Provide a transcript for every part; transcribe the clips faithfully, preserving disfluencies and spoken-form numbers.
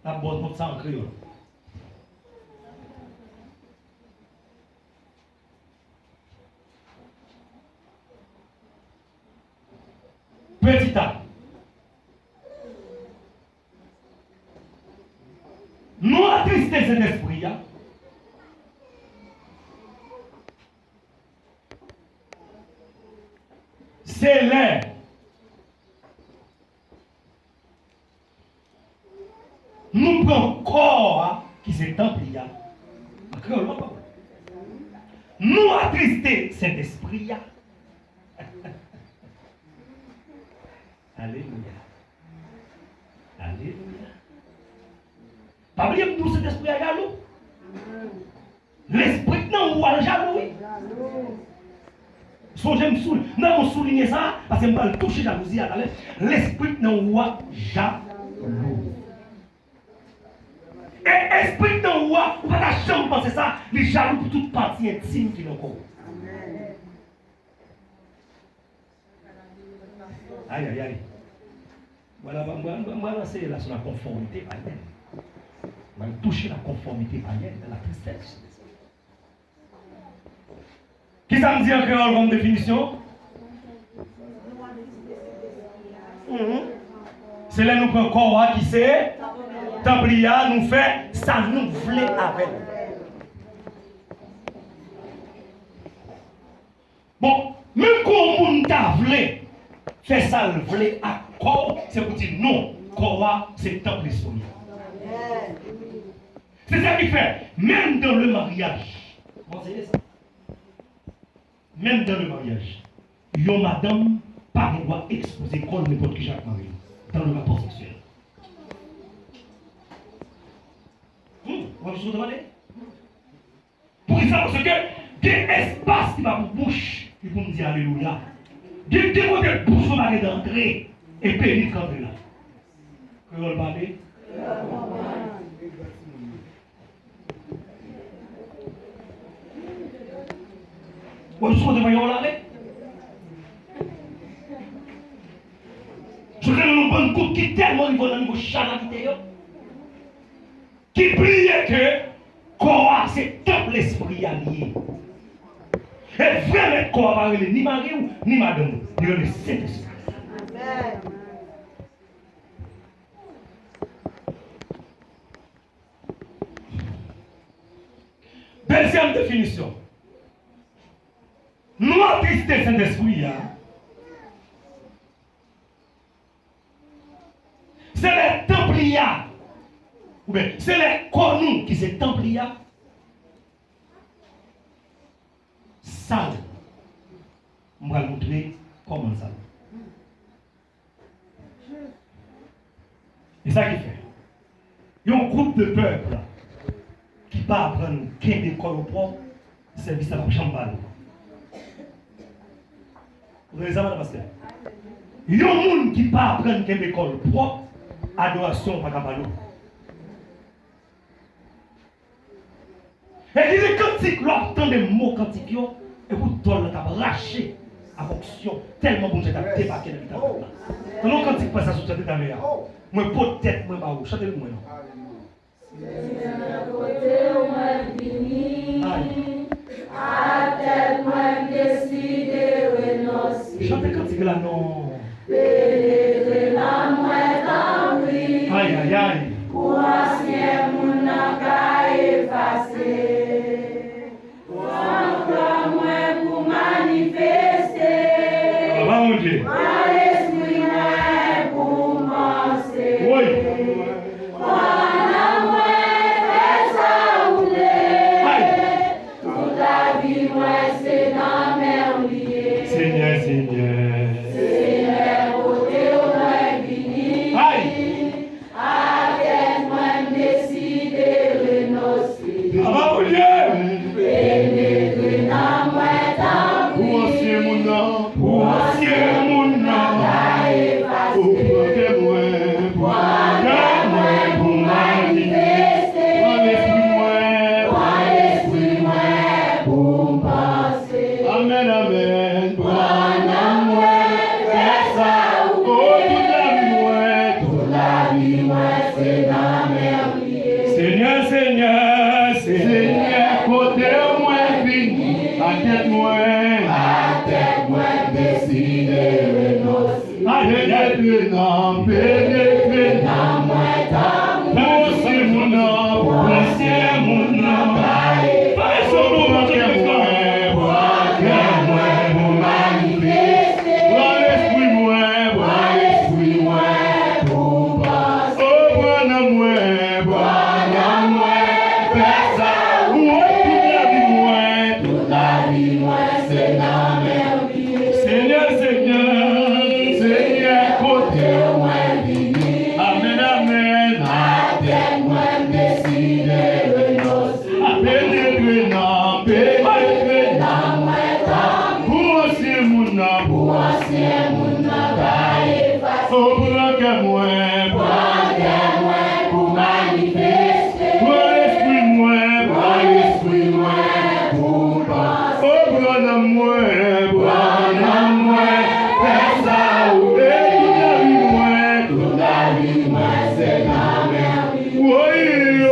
N ap ba w nòt sa an kreyòl. Petit a. Nou atriste Sentespri a. Se lè nou pran kò a, ki se tanp li a. An kreyòl, mwen pa wè. Nou atriste Sentespri a. Alelouya. Alelouya. Pa bliye m di w, Sentespri a jalou. Lespri k nan ou a jalou, wi. Sonje m sou, m ta konn soulinye sa, paske m pral touche jalouzi a talè. Lespri k nan ou a jalou. E espri k nan ou a, ou pa ta janm panse sa, li jalou pou tout pati entim ki nan kò w. Ay, ay, ay. Mwen la, mwen, mwen, mwen, mwen anseye la sou la konfòmite payèn. Mwen touche la konfòmite payèn, la tristès. Kisa m di an kreyòl kòm definisyon? Mhm. Se lè nou pran kò a ki se tanp li a, nou fè sa nou vle avè l. Bon, menm kon moun ta vle fè sa l vle ak kò w, se pou di non, kò a se tanp lespri a. Se sa ki fè, menm dans le mariage, bon, se sa. Menm dans le mariage, yon madanm pa gen dwa ekspoze kò l nenpòt ki jan ak mari l dans le rapport sexuel. Hmm, w ap sou tande? Poukisa? Paske gen espas ki pa pou bouch ki pou n di alelouya. Gen de kote bouch nou pa gen antre e penis k antre la. Kreyòl pale. Ou sou kote mwen yo la ale. Jodi a, nou bann koup ki tèlman rive nan nivo chanalite yo, ki bliye ke kò a se tanp lespri a li ye. E vrè mèt kò a pa rele ni mari w, ni madanm ou. Li rele Sentespri. Dezyèm definisyon. Nou atriste Sentespri a. Se lè tanp li a, oubyen se lè kò nou ki se tanp li a, sal. M pral montre kòman l sal. E sa ki fè, yon gwoup de pèp ki pa aprann kenbe kò yo pwòp, sèvis la p ap janm ba l. Ou tande sa, madan pastè? Yon moun ki pa aprann kenbe kò l pwòp, adorasyon pa ka ba l. E gen de kantik, lè w ap tande mo kantik yo, e pou dòl la t ap rache ak onksyon, tèlman Bondye t ap debake nan mitan pèp la. Tande yon kantik prè sa sot chante talè a. Mwen pot tèt mwen ba ou. Chante l pou mwen non. Senyè, kote w mwen vini. Ay. Atè mwen deside renonse. Chante kantik la non. Penetre nan mwen, tanpri. Ay, ay, ay. Pou ansyen moun nan ka efase. Pran plan mwen pou manifeste. Papa Bondye. Pran lespri mwen pou m panse. Woy. Pran nanm mwen, fè sa w vle. Ay. Tout lavi mwen se nan men w li ye. Senyè, Senyè. Senyè, kote w mwen vini. Ay. Atè mwen deside renonse. Papa Bondye. Penetre nan mwen tanpri. Pou ansyen moun nan. Pou ansyen moun nan. Ka efase. Ou pran kè mwen. Pran kè mwen pou manifeste. Pran lespri mwen. Pran lespri mwen pou m panse. Amèn, amèn. Pran nanm mwen, fè sa w vle. O, tout lavi mwen. Tout lavi mwen, se nan men w. Senyè, Senyè, kote mwen vini? Atèt mwen, atèt mwen deside renonse. Penetre nan, penetre nan mwen, tankou pou ansyen moun nan, pou ansyen moun nan. Fè yon bon kè mwen, pran kè mwen pou manifeste. Pran lespri mwen, pran lespri mwen pou panse. O, pran nanm mwen, pran nanm mwen, fè sa ou vle. Tout lavi mwen, tout lavi mwen, se nan men w li ye. Senyè, Senyè, Senyè, kote mwen vini? Amèn, amèn. Atèt mwen deside renonse. Penetre nan, penetre nan mwen, tankou pou ansyen moun nan, pou ansyen moun nan ka efase. O, pran kè mwen, pran kè mwen pou manifeste. Pran lespri mwen, pran lespri mwen pou panse. O, pran nanm mwen, pran nanm mwen, fè sa ou vle. Tout lavi mwen, tout lavi mwen, se nan men w. Wi,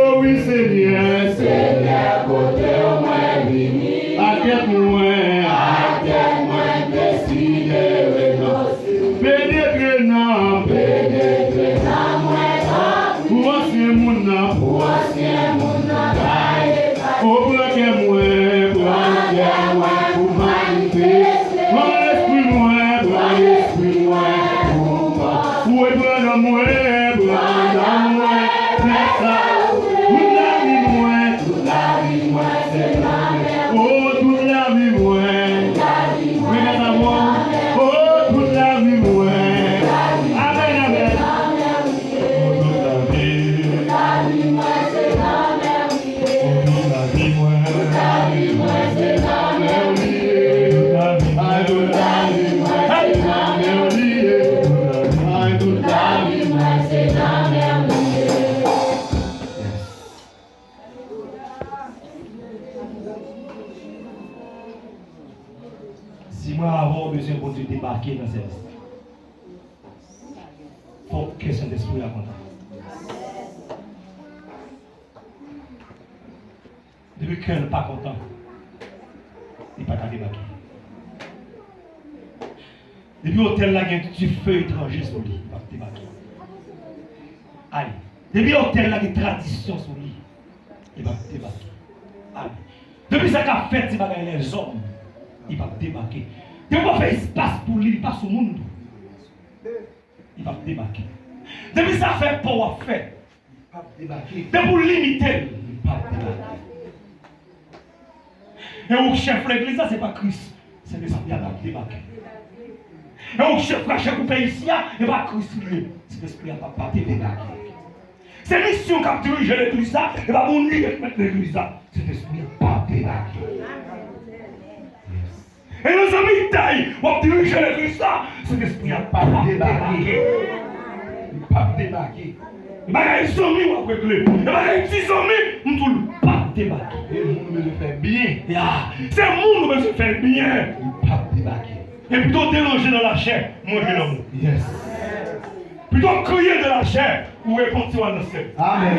o wi, Senyè. Senyè, kote w mwen vini? Atèt mwen, atèt mwen deside renonse. Penetre nan, penetre nan mwen, pou ansyen moun nan, pou ansyen moun nan ka efase. O, pran kè mwen, pran kè mwen pou manifeste. Pran lespri mwen, pran lespri mwen pou panse. Wi, pran nanm mwen, pran nanm mwen, fè sa. Tout lavi mwen, tout lavi mwen, se nan men w. O, tout lavi mwen, tout lavi mwen, remèt a mwen. O, tout lavi mwen. Amèn, amèn. O, tout lavi. Tout lavi mwen, se nan men w. Tout lavi mwen, tout lavi mwen, se nan men w li ye. Tout lavi mwen, tout lavi mwen, se nan men w li ye. Ay, tout lavi mwen, se nan men w li ye. Si mwen avè w bezwen Bondye debake nan sèvis li, fòk kè Sentespri a kontan. Depi kè l pa kontan, li pa ka debake. Depi otèl la gen dife etranje sou li, li p ap debake. Ay, depi otèl la gen tradisyon sou li, li p ap debake. Ay, depi sa k ap fèt se bagay lèzòm, li p ap debake. Depi w ap fè espas pou li, li pa sou moun tou. Li p ap debake. Depi sa fè pa w ap fè, li p ap debake. Depi w limite l, li p ap debake. E ou k chèf legliz la, se pa Kris. Sentespri a p ap debake. E ou k chèf rache koupe isi a, e pa Kris li ye. Sentespri a p ap, p ap debake. Se misyon k ap dirije legliz la, e pa moun li ye k mèt legliz la. Sentespri a p ap debake. E nan zanmitay w ap dirije legliz la, Sentespri a p ap debake. Li p ap debake. E bagay zanmi w ap regle. E bagay ti zanmi, m tou l p ap debake. E moun ou bezwen fè byen. Ya. Se moun ou bezwen fè byen. Li p ap debake. E pito w deranje nan lachè, manje nan mou. Yes. Pito w kriye nan lachè, ou repanti w al nan syèl. Amèn.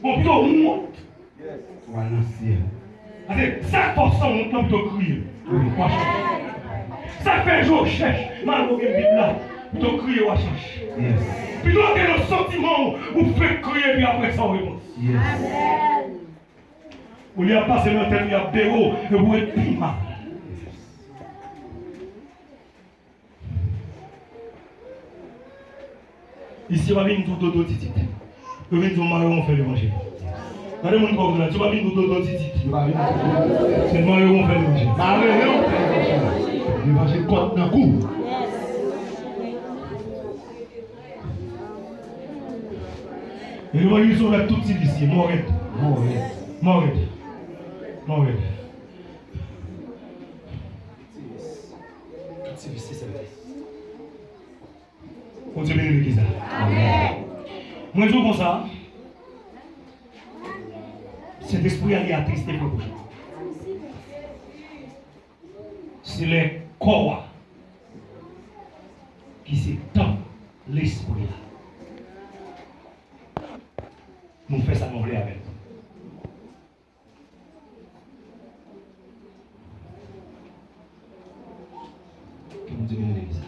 Bon, pito w wont. Ou al nan syèl. Paske sa k fè w sanwont lan, pito w kriye. Wi. W a chanje. Sa k fè je w chèch, malgre w gen Bib la, pito w kriye, w a chanje. Yes. Pito w te nan santiman w, ou fenk kriye, epi apre sa w repanti. Yes. Olye ap pase nan tèt ou, y ap bere w, epi w ret pi mal. Isi yo pa vin di w dodo titit. Yo vin di w mare w fè levanjil. Gade moun ki bò kote w la, di yo pa vin di w dodo titit. Yo pa vin di w dodo titit. Se mare w fè levanjil. Mare w fè levanjil. Levanjil kòt nan kou. E levanjil sove tout ti visye, mò rèd. Mò rèd. Mò rèd. Mò rèd. Tout ti visye sèvi. Bondye beni legliz la. Amèn. Mwen di w konsa, Sentespri a li atriste frè pwochen. Se lè kò a ki se tanp Lespri a. Zonfle avè l. Ke Bondye beni legliz la.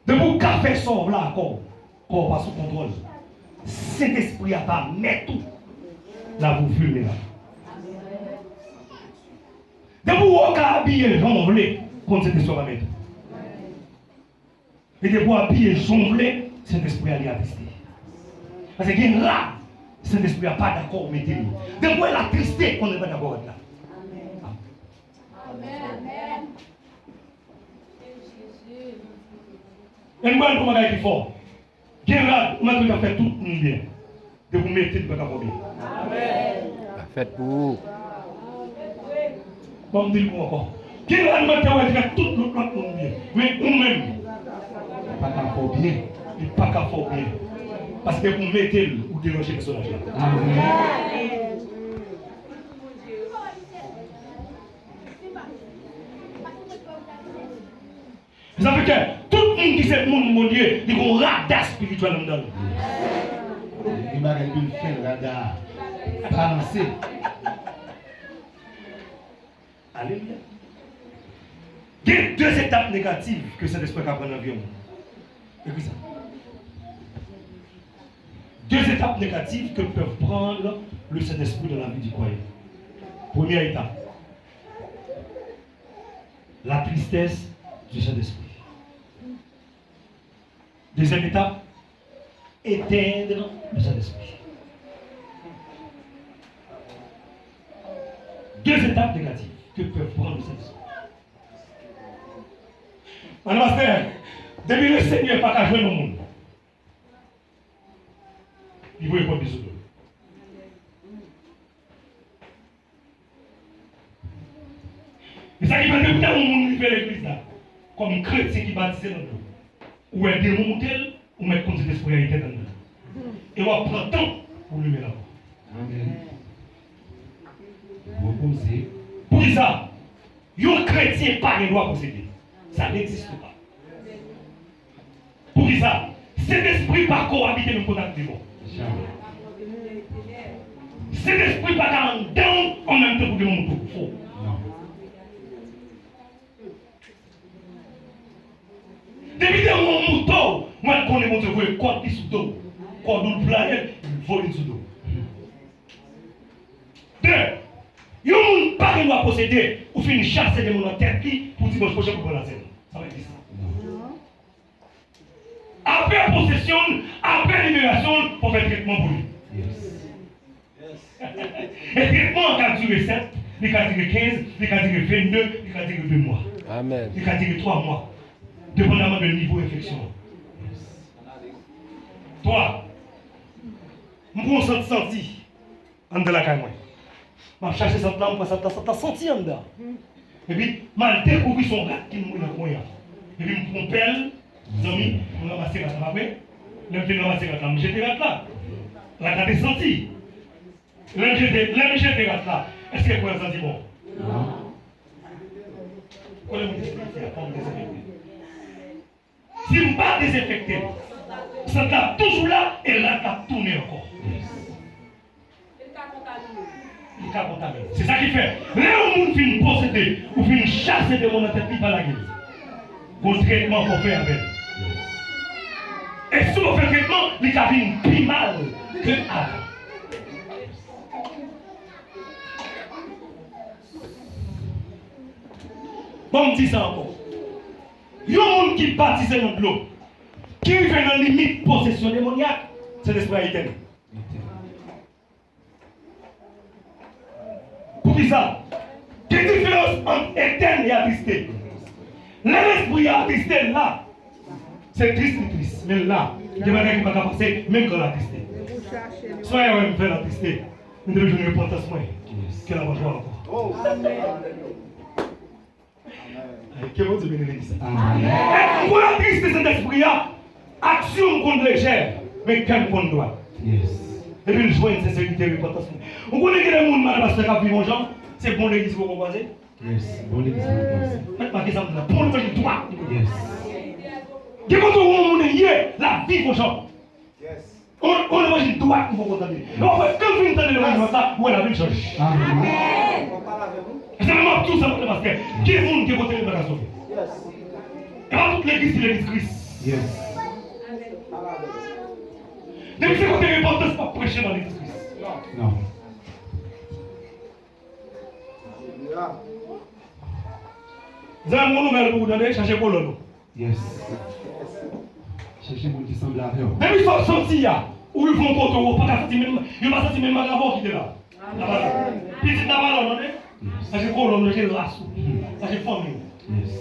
Depi w ka fè sa w vle a kò w, kò w pa sou kontwòl, Sentespri a pa mèt ou, l ap ou filme la. Depi w ka abiye jan w vle, konn Sentespri a pa mèt ou. E depi w abiye jan w vle, Sentespri a li atriste. Paske gen rad, Sentespri a pa dakò w mete l. Depi w wè l atriste, konnen l pa dakò rad la. E m pral di w bagay ki fò. Gen rad, ou mèt fè tout moun byen. Depi w mete l, li pa ka fè w byen. Amèn. Sa fèt pou ou. Bon, m di l pou ankò. Gen rad, ou mèt fè tout lòt, lòt moun byen. Men ou menm, li pa ka fè w byen. Li pa ka fè w byen. Paske depi w mete l, ou deranje pèsonaj la. Amèn. Sa fè ke tout moun ki se moun Bondye, li gon rada espirityèl anndan l. Gen bagay pou l fè rada a balanse. Alelouya. Gen de etap negatif ke Sentespri ka pran nan vi yon moun. Ekri sa. Deux étapes négatives que peuvent prendre le Saint-Esprit dans la vie du croyant. Première étape, la tristesse du Saint-Esprit. Deuxième étape, éteindre le Saint-Esprit. Deux étapes négatives que peuvent prendre le Saint-Esprit. Mwen, pastè, depi le Seigneur pa ka jwenn yon moun, li voye pòt li sou do l. E sa ki fè depi yon moun rive legliz la, kòm kretyen ki batize nan dlo, ou wè demon moute l, ou mèt konn Sentespri a etèn anndan l. E w ap pran tan pou limen l ankò. Amèn. Repoze. Poukisa? Yon kretyen pa gen dwa posede. Sa n'existe pas. Poukisa? Sentespri pa ko abite menm kote ak demon. Jamè. Sentespri pa ka anndan w an menm tan pou demon moute w. Fo. Non. Depi demon moute w, mwen konnen Bondye voye kòd li sou do w. Kòd ou l plane, li voye l sou do w. De, yon moun pa gen dwa posede, ou fin chase demon nan tèt li pou dimanch pwochen pou pran lasèn. Sa pa egziste. Apre posesyon l, apre liberasyon l, fò fè tretman pou li. Yes. E tretman an ka dire sèt, li ka dire kenz, li ka dire vennde, li ka dire de mwa. Amèn. Li ka dire twa mwa. Depandaman de nivo enfeksyon an. Twa, m pran yon sant santi anndan lakay mwen. M ap chache sant la, m pran sant la, sant la santi anndan. Epi, m al dekouvri se yon rat ki mouri nan kwen an. Epi, m pran pèl, zanmi, m ranmase rat la, pa vre? Lè m fin ranmase rat la, m jete rat la. Rat la te santi. Lè m jete, lè m jete rat la, èske kwen an santi bon? Non. Kote m dezenfekte a? Kòman m dezenfekte? Si m pa dezenfekte l, sant la ap toujou la e rat la ap tounen ankò. Li ka kontamine. Se sa ki fè, lè yon moun fin posede, ou fin chase demon nan tèt li, pa lage l. Gon tretman fò fè avè l. E si w pa fè tretman, li ka vin pi mal ke avan. Bon, m di sa ankò. Yon moun ki batize nan dlo, ki rive nan limit posesyon demonyak, Sentespri a etèn. Poukisa? Gen diferans ant etèn e atriste. Lè lespri a atriste, l la, se tris li tris, men l la, gen bagay ki pa ka pase, menm kan l atriste. Sa w wè m fè l atriste, m te bezwen repantans mwen, ke l ap jwe ankò. Ke Bondye beni legliz la. Amèn. Èske ou konn atriste Sentespri a? Aksyon m konn lejè, men kè m konn dwat. Yes. Epi l jwenn senserite, repantans mwen. Ou konnen gen de moun, madan pastè, k ap viv yon jan, se bon legliz poko kwaze? Yes, bon legliz poko kwaze. Mèt make sa m di la, bon levanjil dwat. Yes. Gen kote yon moun ye, l ap viv yon jan. Yes. On, on levanjil dwat ou poko tande. E w ap wè, kan w fin tande levanjil sa, ou wè lavi w chanje. Amèn. E se menm ap tou sa, pastè. Gen moun ki kote li pa ka sove. E pa tout legliz ki legliz Kris. Depi se kote repantans p ap preche nan legliz Kris. Non. Zanmi, yon nouvèl pou ou tande, chache kolòn ou. Yes. Chèche moun ki sanble avè w. Depi sa w santi a, ou rive yon kote ou pa ka santi menm, yo pa santi menm bagay avè w ki te la. Pitit la pa la w tande. Chache kolòn ou, chache ras ou, chache fanmi w. Yes.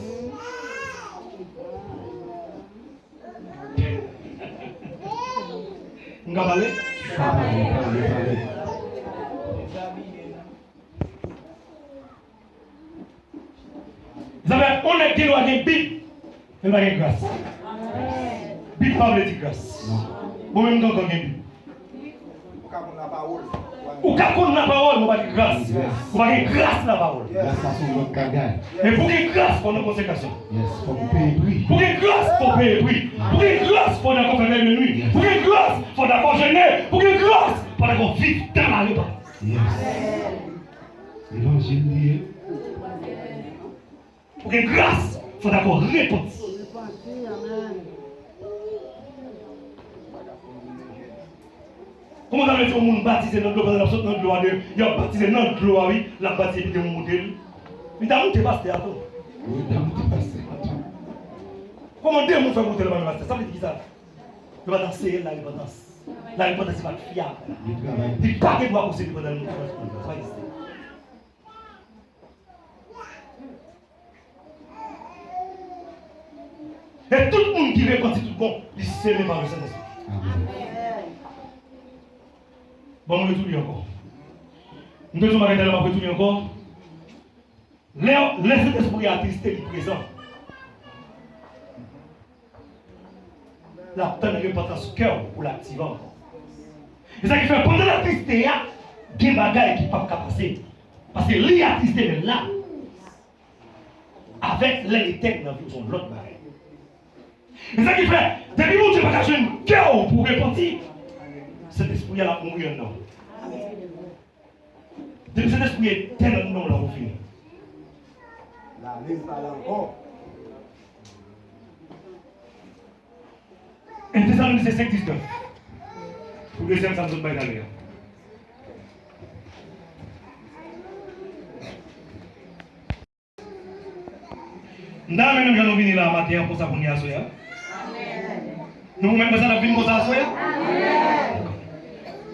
M ka pale? Pale, pale, pale. Zanmi, yon nèg gen dwa gen Bib, men l pa gen gras. Bib pa vle di gras. Bon, menm gangan gen Bib. Ou ka konn lapawòl, men w pa gen gras. Ou pa gen gras lapawòl. Gras la se yon lòt bagay. Men pou gen gras, fò w nan konsekrasyon. Yes, fò w peye pri. Pou gen gras, fò w peye pri. Pou gen gras, fò w dakò fè vèy de nwi. Pou gen gras, fò w dakò jene. Pou gen gras, fò w dakò viv dan la repantans. Yes. Levanjil li ye. Pou gen gras, fò dakò repanti. Kòman sa vle di yon moun batize nan dlo, pandan l ap sot nan dlo a, de, y ap batize nan dlo a, wi, l ap batize epi demen moute l? Li ta moute pastè a tou. Wi, li ta moute pastè a tou. Kòman de moun fè moute l pa nan pastè? Sa vle di kisa? Yo pa t anseye l larepantans. Larepantans li pa t fyab. Li pa gen dwa posede pandan l moute pastè. Sa pa egziste. E tout moun ki repanti tout bon, li sele pa Lesentespri. Bon, m retoule ankò. M te di yon bagay talè, m ap retoule ankò. Lè, lè Sentespri a atriste, li prezan. L ap tann repantans kè w pou l aktive ankò. E sa ki fè, pandan l atriste a, gen bagay ki p ap ka pase. Paske li atriste, men l la. Avèk lè Letènèl nan vi w, se yon lòt bagay. E sa ki fè, depi Bondye pa ka jwenn kè w pou w repanti, Sentespri a l ap mouri anndan w. Depi Sentespri a etèn anndan w, l ap fini. Lalin pa la ankò. En Tesalonisyen senk diznèf. Pou dezyèm sa m sot bay talè a. M ta renmen menm jan nou vini la maten an konsa pou n ye aswè a. Nou pwomèt mwen sa n ap vin konsa aswè a?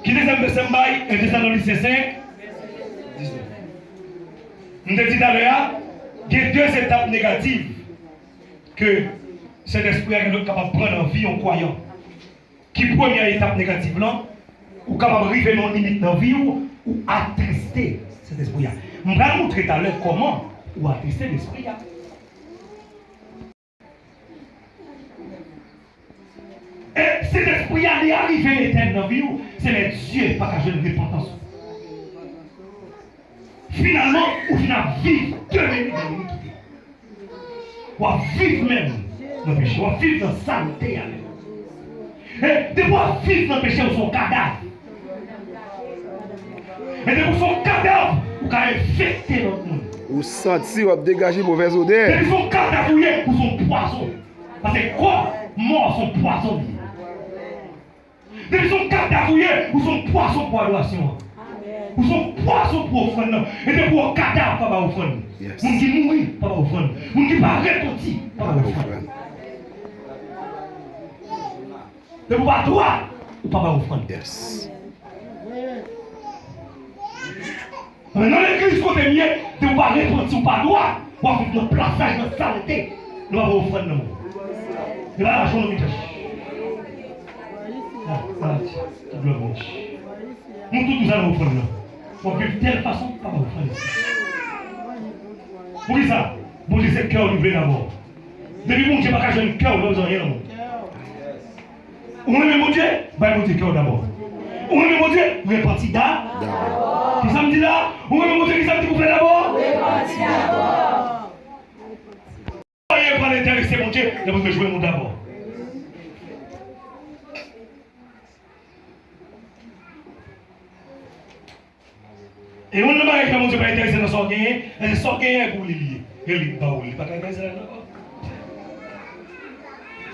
Ki dezyèm vèsè m bay? En Tesalonisyen senk diznèf. M te di talè a, gen de etap negatif ke Sentespri a gen lòt kapab pran nan vi yon kwayan. Ki premyè etap negatif lan? Ou kapab rive nan yon limit nan vi w, ou atriste Sentespri a. M pral montre talè kòman ou atriste Lespri a. E Sentespri a, li arive etèn nan vi w, se lè Dye pa ka jwenn repantans ou. Finalman, ou fin ap viv de minit nan inikite. W ap viv menm nan peche, w ap viv nan salte a menm. E depi w ap viv nan peche, ou se yon kadav. E depi w se yon kadav, ou ka enfekte lòt moun. Ou santi, w ap degaje movèz odè. Depi se yon kadav ou ye, ou se yon pwazon. Paske kò mò se yon pwazon li ye. Depi se yon kadav ou ye, ou se yon pwason pou adorasyon an. Ou se yon pwason pou ofrann nan. E depi w kadav, pa ba ofrann. Yes. Moun ki mouri, pa ba ofrann. Moun ki pa repanti, pa ba ofrann. Depi w pa dwat, ou pa ba ofrann. Yes. Men nan legliz kote m ye, depi w pa repanti, w pa dwat, w ap viv nan plasaj, nan salete. Nou pa ba ofrann nan men w. Li pa lajan w nan mitan. Ah, sa, tout glwa pou Bondye. Nou tout nou sa nan ofrann nan. W ap viv tèl fason, pa ba ofrann. Poukisa? Bondye se kè w li vle dabò. Depi Bondye pa ka jwenn kè w, li pa bezwen anyen nan men w. Ou renmen Bondye? Bay Bondye kè w dabò. Ou renmen Bondye? Repanti da. Dabò. Kisa m di la? Ou renmen Bondye? Kisa m di pou fè dabò? Repanti dabò. Anyen pa enterese Bondye, lè Bondye jwenn ou dabò. E youn nan bagay ki fè Bondye pa enterese nan sa w genyen, se sa w genyen pou li li ye. E li k ba w li, li pa ka enterese ladan l ankò.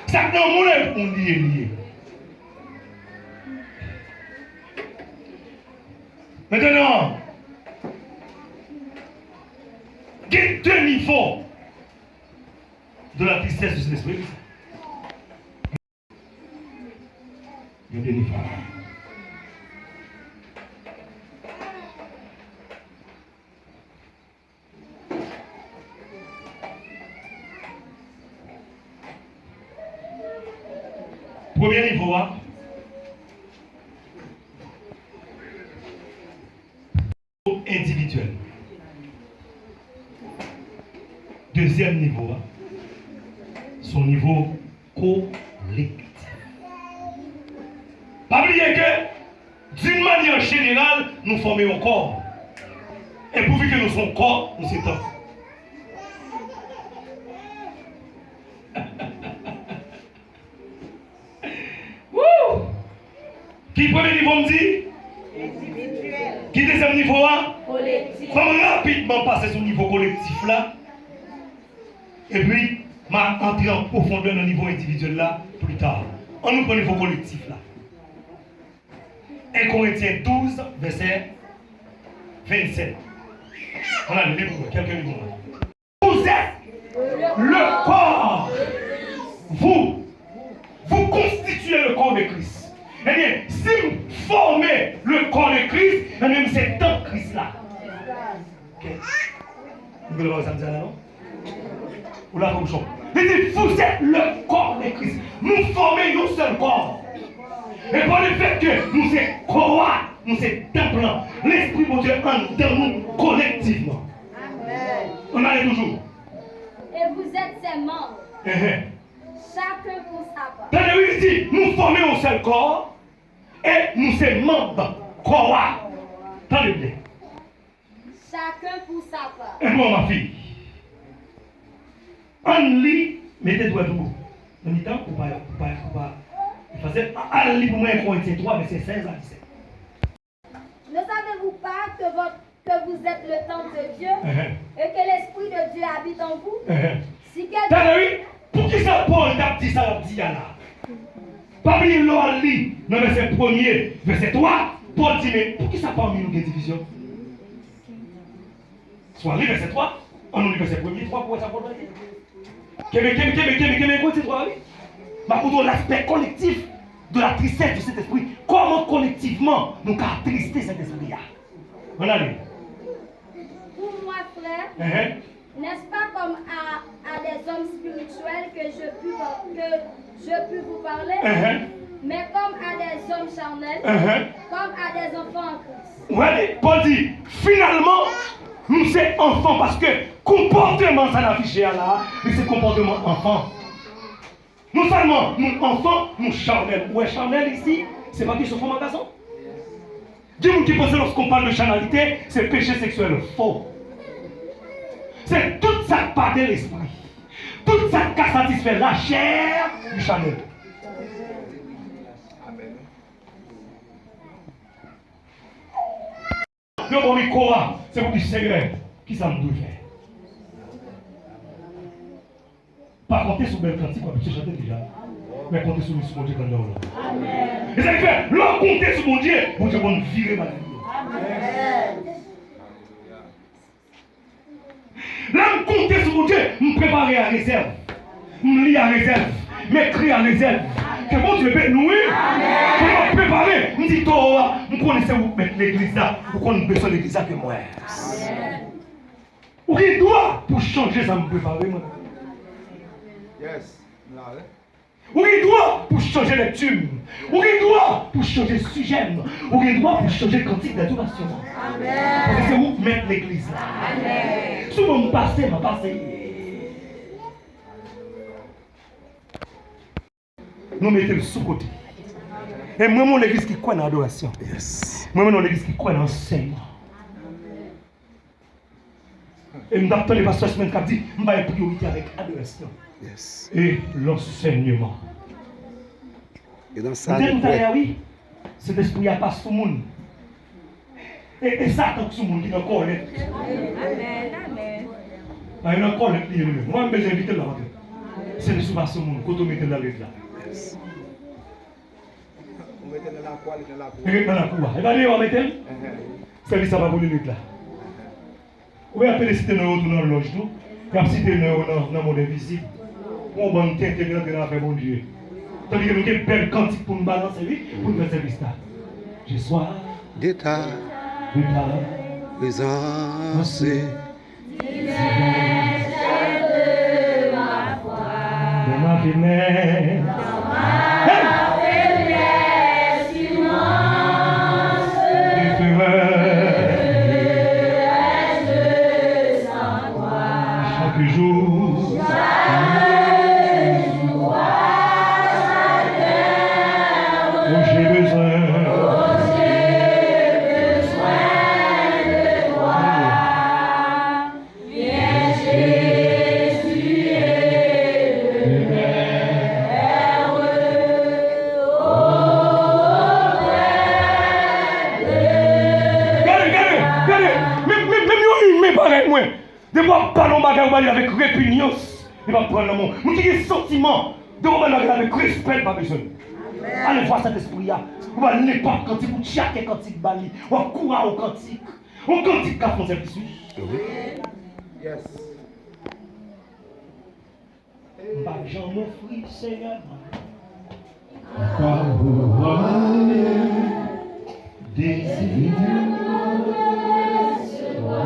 Sa k nan moun la, pou moun li ye, li ye. Mentnan, gen de nivo de la tristesse de Saint-Esprit. Gen de nivo. Premye nivo a, endividyèl. Dezyèm nivo a, se yon nivo kolektif. Pa bliye ke, d'une manière générale, nou fòme yon kò. E pouvi ke nou se yon kò, nou se tanp. Woo! Ki premye nivo m di? Endividyèl. Ki dezyèm nivo a? Kolektif. Fò m rapidman pase sou nivo kolektif la. Epi, m a antre an pwofondè nan nivo endividyèl la pli ta. Ann nou pran nivo kolektif la. En Korentyen douz, vèsè vennsèt. Ann al li pou mwen, kèlke li pou mwen. Vous êtes le corps. Vous, vous constituez le corps de Christ. Ebyen, si m fòme le corps de Christ, ebyen, m se tanp Kris la. Ok. Nou konn sa m di la, non? Ou la, fò m chon. Li di, vous êtes le corps de Christ. Nou fòme yon sèl kò. E pa lefèt ke nou se kò a, nou se tanp lan, Lespri Bondye anndan nou kolektivman. Amen. Ann ale toujou. Et vous êtes ses membres, chacun pour sa part. Tande wi, li di, nou fòme yon sèl kò, e nou se manm kò a. Tande byen. Chacun pour sa part. E bon, ma fille. Ann li, mete dwèt ou nan mitan, pou pa, pou pa, pou pa efase. Al li pou mwen, Korentyen twa, vèsè sèz a disèt. Ne savez-vous pas que votre, que vous êtes le temple de Dieu, et que l'Esprit de Dieu habite en vous? Si quelqu'un... Tande wi, poukisa Pòl t ap di sa l ap di a la? Pa bliye lè w al li nan vèsè premye, vèsè twa, Pòl di, men poukisa pami nou gen divizyon? Swa li vèsè twa, ann nou li vèsè premye twa pou wè sa Pòl di. Kenbe, kenbe, kenbe, kenbe, kenbe, kote twa wi. M ap montre w l'aspect collectif de la tristesse du Saint-Esprit. Kòman kolektivman nou ka atriste Sentespri a? Ann ale. Pour moi, frères, n'est-ce pas comme à, à des hommes spirituels que je puis, que je puis vous parler, mais comme à des hommes charnels, comme à des enfants en Christ. Wè, Pòl di, finalman, nou se anfan, paske konpòteman sa n afiche a la, li se konpòteman anfan. Non sèlman nou anfan, nou chanèl. Ou wè chanèl isi, se pa kesyon fanm ak gason. Gen moun ki panse lòske on pale de chanalite, se peche seksyèl. Fo. Se tout sa k pa de lespri. Tout sa k ka satisfè lachè, li chanèl. Yo ba w mikwo a, se pou di, Senyè, kisa m dwe fè? Pa konte sou bèl kantik w ap chante deja, men konte sou, sou Bondye k anndan w lan. E sa k fè, lè w konte sou Bondye, Bondye konn vire bagay yo. Lè m konte sou Bondye, m prepare a rezèv. M li a rezèv. M ekri a rezèv. Ke Bondye beni nou, wi. Ke m ap prepare, m di, Towo a, m konnen se ou k mèt legliz la. Ou konn bezwen legliz la ke mwen. Ou gen dwa pou chanje sa m prepare, mwen. Yes. M la, wi. Ou gen dwa pou chanje lèkti m. Ou gen dwa pou chanje sijè m. Ou gen dwa pou chanje kantik dadorasyon an. Paske se ou k mèt legliz la. Sou mwen m pase, m ap pase. Nou mete l sou kote. E mwen, mwen legliz ki kwè nan adorasyon. Mwen, mwen legliz ki kwè nan ansèyman. E m t ap tande pastè Smen k ap di, m bay priyorite avèk adorasyon e lansèyman. E nan sa nou kwè. M te di w talè a, wi, Sentespri a pa sou moun. E, e Satan k sou moun ki nan kòlèt. Amèn, amèn. Nan kòlèt li ye li menm. Mwen, m bezwen envite l la antre. Sèvis ou pa sou moun, kote w mete l nan legliz la. Ou mete l nan lakou a, li nan lakou a. Li ret nan lakou a. E pa deyò w mete l? Sèvis la pa pou li nèt la. Ou wè y ap pede site non yo tou nan lòj tou. Y ap site non yo nan, nan mond envizib. Yon bann tenten ki rantre nan afè Bondye. Tandiske nou gen bèl kantik pou n balanse, wi, pou n fè sèvis la. Je sois de ta de ta présence. Dans ma faiblesse. Hey! Fais-moi chaque jour. Oh, j'ai besoin. Gade, gade, gade! Menm, menm, menm yon imen parèy mwen, depi w ap pale yon bagay, ou ba li avèk repinyans, li p ap pran nan men w. Moun ki gen santiman, depi w ba li bagay avèk respè, li pa bezwen l. Alevwa Sentespri a, ou ba l nenpòt kantik, ou tchake kantik ba li, w ap kouraje kantik. Yon kantik ka fè w sèvis, wi. Wi. Yes. M p ap janm ofri, Senyè, mwen. Kwa ou ale, dezi mwen resevwa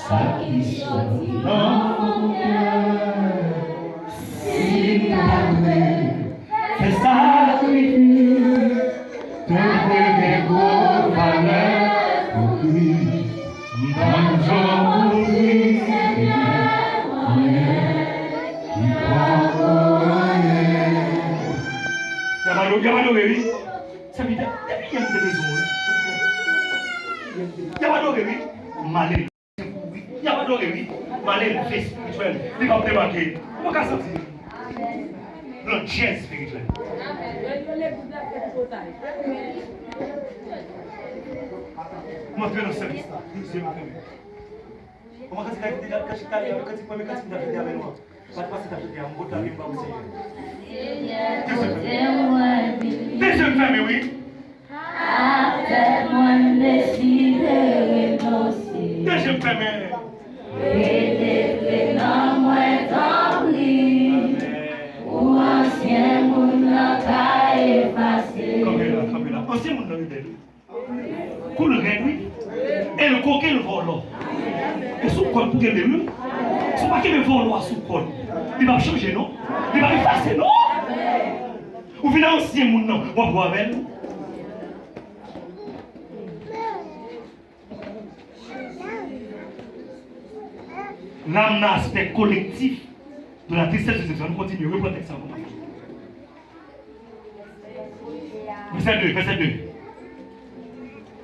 sa ki soti nan kè. Si m ta dwe fè sakrifis, tankou gen gwo valè pou Kris. M pa janm ofri Senyè anyen ki poko anyen. Y ap adore, y ap adore, wi. Sèvitè, depi yè m te bezwen w, wi. Y ap adore, wi. M ale. Y ap adore, wi. M ale leve espirityèl. Li p ap debake. Ou pa ka santi l. Nan djèz espirityèl. M antre nan sèvis la. Wi, zye m fèmen. Kòman kantik la ki te ka chita li avèk kantik, premye kantik m t ap chante avè nou an? Pa t pase t ap chante a, m pote lavi m ba ou, Senyè. Senyè, pote mwen vini. De zye m fèmen, wi. Apre mwen deside renonse. De zye m fèmen. Penetre nan mwen, tanpri. Pou ansyen moun nan ka efase. Kanpe la, kanpe la. Ansyen moun nan rebèl, wi. Kou l rèd, wi. E l koken, l vòlò. E sou kòd pou kenbe l, wi. Si w pa kenbe vòlò a sou kòd, li p ap chanje, non. Li p ap efase, non. Ou vin ansyen moun nan, w ap bwè avè l. L am nan aspè kolektif de la tristesse de Satan. Nou kontinye, reprann tèks la ankò. Vèsè de, vèsè de.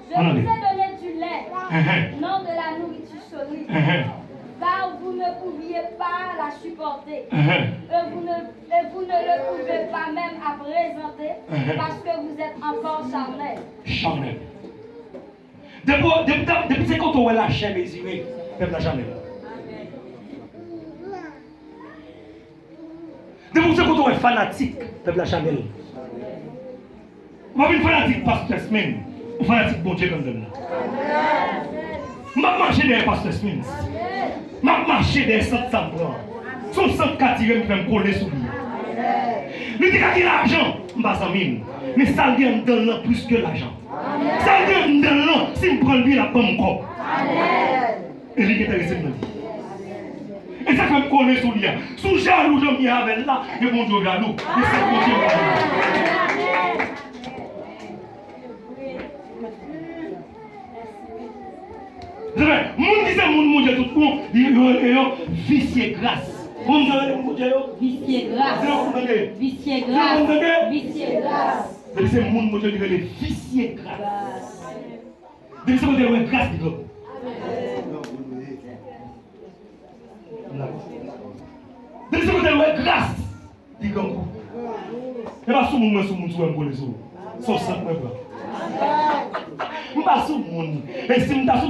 Je vous ai donné du lait, non de la nourriture solide, car vous ne pouviez pas la supporter, et vous ne, et vous ne le pouvez pas même à présent, parce que vous êtes encore charnel. Charnel. Depi, depi, depi se kote w wè lachè mezire, pèp la chanèl. Depi se kote w wè fanatik, pèp la chanèl. Ou pa vin fanatik pastè Smen, ou fanatik Bondye k anndan la. M p ap mache dèyè pastè Smen. M ap mache dèyè sant sa m pran. Se yon sant k atire m, ki fè m kole sou li. Li te ka gen lajan, m pa zanmi l. Men sa l gen anndan l lan plis ke lajan. Sa l gen anndan l lan, si m pran l byen, l ap ban m kòb. E li gentan resevwa li. E sa k fè m kole sou li a. Si w jalou jan m ye avè l la, e Bondye w jalou. E se Bondye w jalou. Moun ki se moun Bondye tout bon, li yo rele yo visye gras. Moun ki rele moun Bondye yo? Visye gras. Di l ankò pou m tande. Visye gras. Di l ankò pou m tande. Visye gras. Depi se moun Bondye li rele visye gras. Depi se kote l wè gras li grangou. Depi se kote l wè gras li grangou. E pa sou moun mwen sou moun sou wè m kole sou ou. Se yon sant mwen pran. M pa sou moun. moun. E si m ta sou